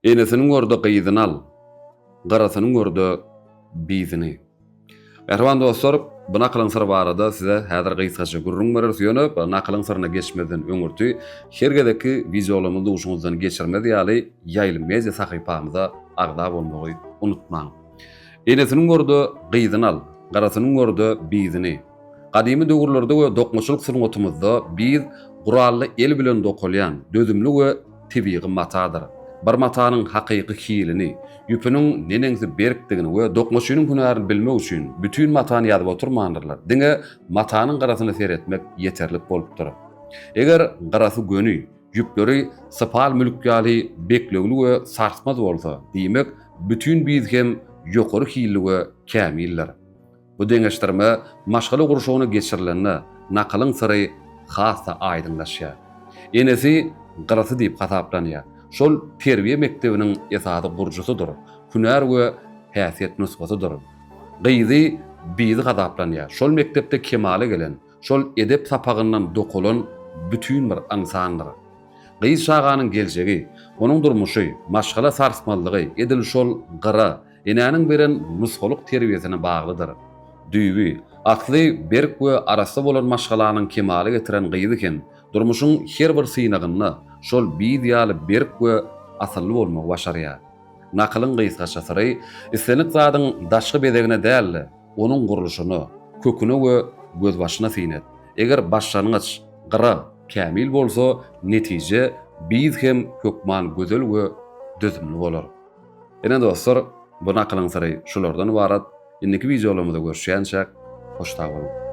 Enesiniň görde gyzyny al, gyrasynyň görde bizini. Mähriban dostlar, bu nakylyň syry barada size häzir gysgaça gürrüň bereris, ýöne bu nakylyň syryna geçmezden öňürti her gezekki wideolarymyzy duşuňyzdan geçirmez ýaly Ýaýlym Media sahypamyza agza bolmagy unutmaň. Enesiniň görde gyzyny al, gyrasynyň görde bizini. Gadymy döwürlerde we dokmaçylyk sungatymyzda biz gurally el bilen dokalýan, dözümli we tebigy matadyr. Bir matanyň hakyky hilini, ýüpüniň neneňsi berkdigini we dokmaçynyň hünärini bilmek üçin bütin matany ýazyp oturmandyrlar, diňe matanyň gyrasyna seretmek ýeterlik bolupdyr. Eger gyrasy göni, ýüpleri sypal mülk ýaly beklewli we sarsmaz bolsa, diýmek, bütin biz hem ýokary hilli we kämildir. Bu deňeşdirme maşgala gurşawyna geçirilende, nakylyň syry has-da aýdyňlaşýar. Enesi gyrasy diýip hasaplanýar. Şol terbiýe mekdebiniň esasy gurujysydyr, hünär we häsiýet nusgasydyr. Gyzy bizi hasaplanýar. Şol mekdepde kemala gelen, şol edep sapagyndan dokulan bütin bir ynsandyr. Gyz çaganyň geljegi, onuň durmuşy, maşgala sarsmazlygy edil şol gyra, Enäniň beren nusgalyk terbiýesine baglydyr. Düýbi, asly berk we arassa bolan maşgalanyň kemala getiren gyzy hem durmuşyň her bir synagynda şol biz ýaly berk we asylly bolmagy başarýar. Nakylyň gysgaça syry, islendik zadyň daşky bezegine däl-de, onuň gurluşyna, köküne we gözbaşyna syn et. Eger başlangyç, gyra, kämil bolsa, netije, biz hem hökman gözel we dözümli bolar. Ine dostlar, bu nakylyň syry şulardan ybarat. Indiki wideolarymyzda görüşýänçäk, hoş sag boluň!